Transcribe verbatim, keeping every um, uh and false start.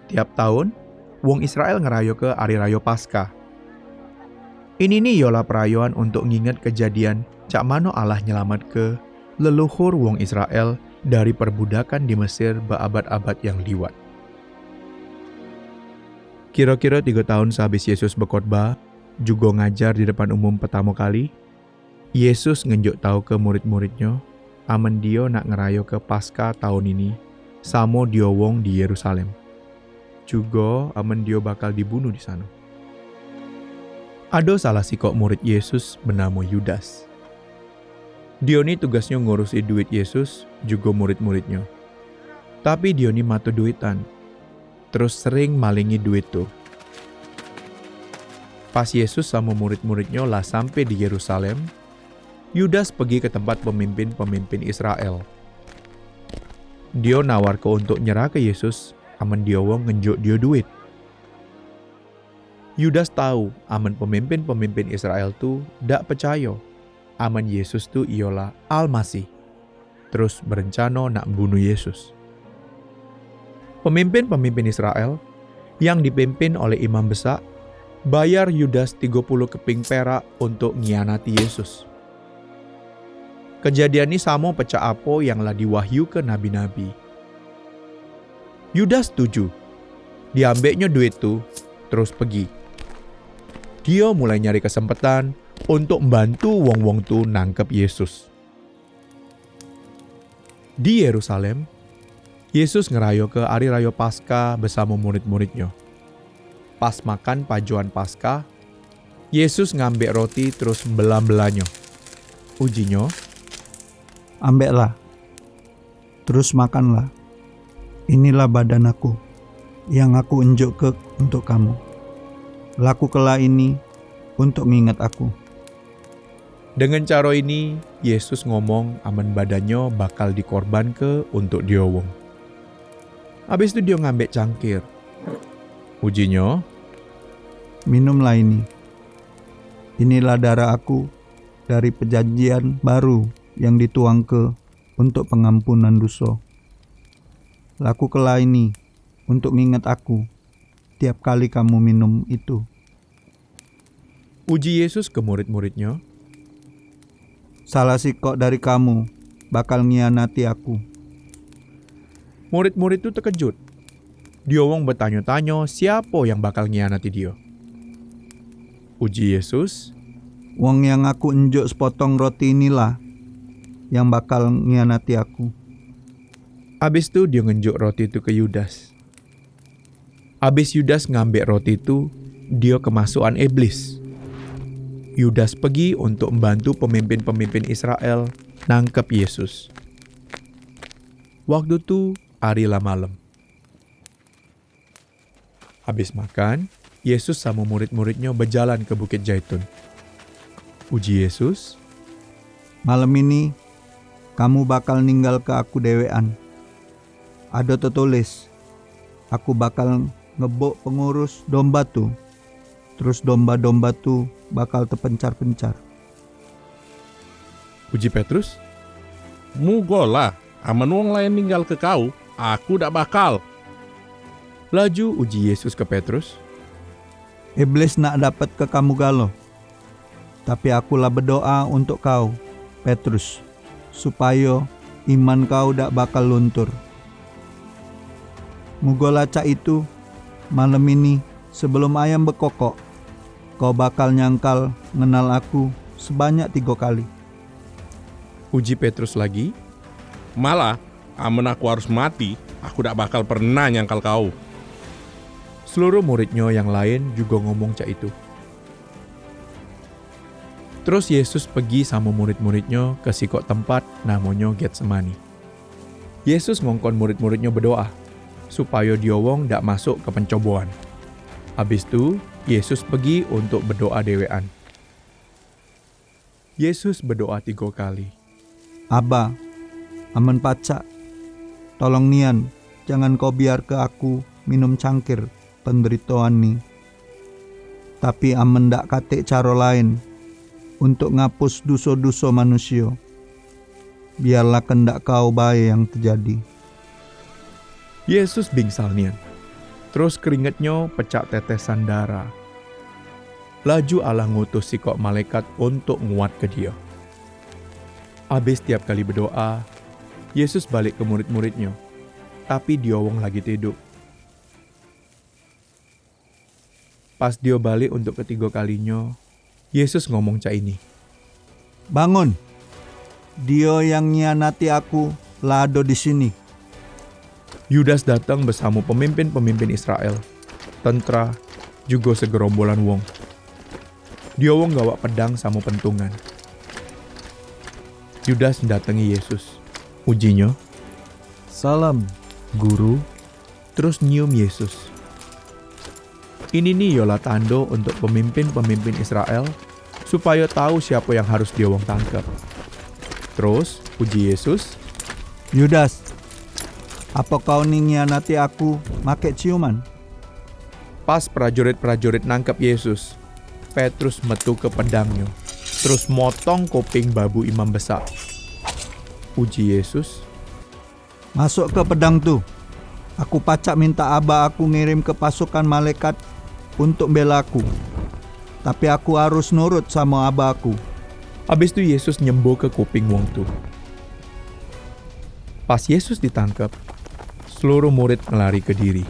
Tiap taun, wong Israel ngerayoke Ari Rayo Paskah. Ini ni ialah perayoan untuk nginget kejadian cak mano Allah nyelamatke leluhur wong Israel dari perbudakan di Mesir beabad-abad yang liwat. Kiro-kiro tigo taun sehabis Yesus bekhotbah, jugo ngajar di depan umum petamo kali, Yesus ngenjuk tauke murid-muridnyo amen dio nak ngerayoke Paskah taun ini samo diowong di Yerusalem. Jugo amen dio bakal dibunuh di sano. Ado salah sikok murid Yesus benamo Yudas. Dio ni tugasnyo ngurusi duit Yesus jugo murid-muridnyo. Tapi dio ni mato duitan, terus sering malingi duit tu. Pas Yesus samo murid-muridnyo lah sampe di Yerusalem, Yudas pegi ke tempat pemimpin-pemimpin Israel. Dio nawarke untuk nyerahke Yesus amen diowong ngenjuk dio duit. Yudas tau amen pemimpin-pemimpin Israel tu dak pecayo amen Yesus tu ialah Almasih, terus berencano nak bunuh Yesus. Pemimpin-pemimpin Israel yang dipimpin oleh imam besak bayar Yudas tigo puluh keping perak untuk ngianati Yesus. Kejadian ni samo pecak apo yang la diwahyuke nabi-nabi. Yudas setuju. Diambeknyo duit tu, terus pegi. Dio mulai nyari kesempetan untuk mbantu wong-wong tu nangkep Yesus. Di Yerusalem, Yesus ngerayoke Ari Rayo Paskah besamo murid-muridnyo. Pas makan pajoan Paskah, Yesus ngambek roti terus mbela-mbelanyo. Ujinyo, "Ambeklah, terus makanlah. Inilah badan Aku yang Aku enjokke untuk kamu. Lakukelah ini untuk nginget Aku." Dengan caro ini, Yesus ngomong amen badannyo bakal dikorbanke untuk diowong. Abis tu dio ngambek cangkir. Ujinyo, "Minumlah ini. Inilah darah Aku dari perjanjian baru yang dituangke untuk pengampunan doso. Lakukelah ini untuk nginget Aku tiap kali kamu minum itu." Uji Yesus ke murid-muridnyo, "Salah sikok dari kamu bakal ngianati Aku." Murid-murid tu tekejut. Diowong betanyo-tanyo siapo yang bakal ngianati dio. Uji Yesus, "Wong yang Aku enjuk sepotong roti inilah yang bakal ngianati Aku." Abis tu dio ngenjuk roti tu ke Yudas. Abis Yudas ngambek roti tu, dio kemasukan iblis. Yudas pegi untuk mbantu pemimpin-pemimpin Israel nangkep Yesus. Waktu tu, ari la malem. Abis makan, Yesus samo murid-muridnyo bejalan ke Bukit Zaitun. Uji Yesus, "Malem ini, kamu bakal ninggalke Aku dewekan. Ado tetulis, 'Aku bakal ngebok pengurus domba tu, terus domba-domba tu bakal tepencar-pencar.'" Uji Petrus, "Mugolah, amen wong laen ninggalke Kau, aku dak bakal." Laju uji Yesus ke Petrus, "Iblis nak dapatke kamu galo, tapi Aku la bedoa untuk kau, Petrus, supayo iman kau dak bakal luntur. Mugolah cak itu, malem ini, sebelum ayam bekokok, kau bakal nyangkal ngenal Aku sebanyak tigo kali." Uji Petrus lagi, "Malah, amen aku harus mati, aku dak bakal pernah nyangkal Kau." Seluruh muridnyo yang laen jugo ngomong cak itu. Terus Yesus pegi samo murid-muridnyo ke sikok tempat namonyo Getsemani. Yesus ngongkon murid-muridnyo bedoa, supayo diowong dak masok ke pencoboan. Abis tu, Yesus pegi untuk bedoa dewekan. Yesus bedoa tigo kali. "Aba, amen pacak, tolong nian, jangan Kau biarke Aku minum cangkir penderitoan ni. Tapi amen dak katek caro laen untuk ngapus duso-duso manusio, biarlah kendak Kau bae yang tejadi." Yesus bingsal nian. Terus keringetnyo pecak tetesan darah. Laju Allah ngutus sikok malaikat untuk nguatke dio. Abis tiap kali bedoa, Yesus balik ke murid-muridnyo, tapi dio wong lagi tiduk. Pas dio balik untuk ketigo kalinyo, Yesus ngomong cak ini, "Bangun! Dio yang ngianati Aku la ado di sini." Yudas datang besamo pemimpin-pemimpin Israel, tentra, jugo segerombolan wong. Dio wong gawak pedang samo pentungan. Yudas ndatengi Yesus. Ujinyo, "Salam, Guru." Terus nyium Yesus. Ini ni yolah tando untuk pemimpin-pemimpin Israel, supayo tau siapo yang harus dio wong tangkep. Terus, uji Yesus, "Yudas, apo kau ni ngianati Aku make ciuman?" Pas prajurit-prajurit nangkep Yesus, Petrus metuke pedangnyo, terus motong kuping babu imam besak. Uji Yesus, "Masukke pedang tu. Aku pacak minta Aba Aku ngirimke pasukan malaikat untuk mbela Aku. Tapi Aku harus nurut samo Aba Aku." Abis tu Yesus nyemboke kuping wong tu. Pas Yesus ditangkep, seluruh murid ngelarike diri.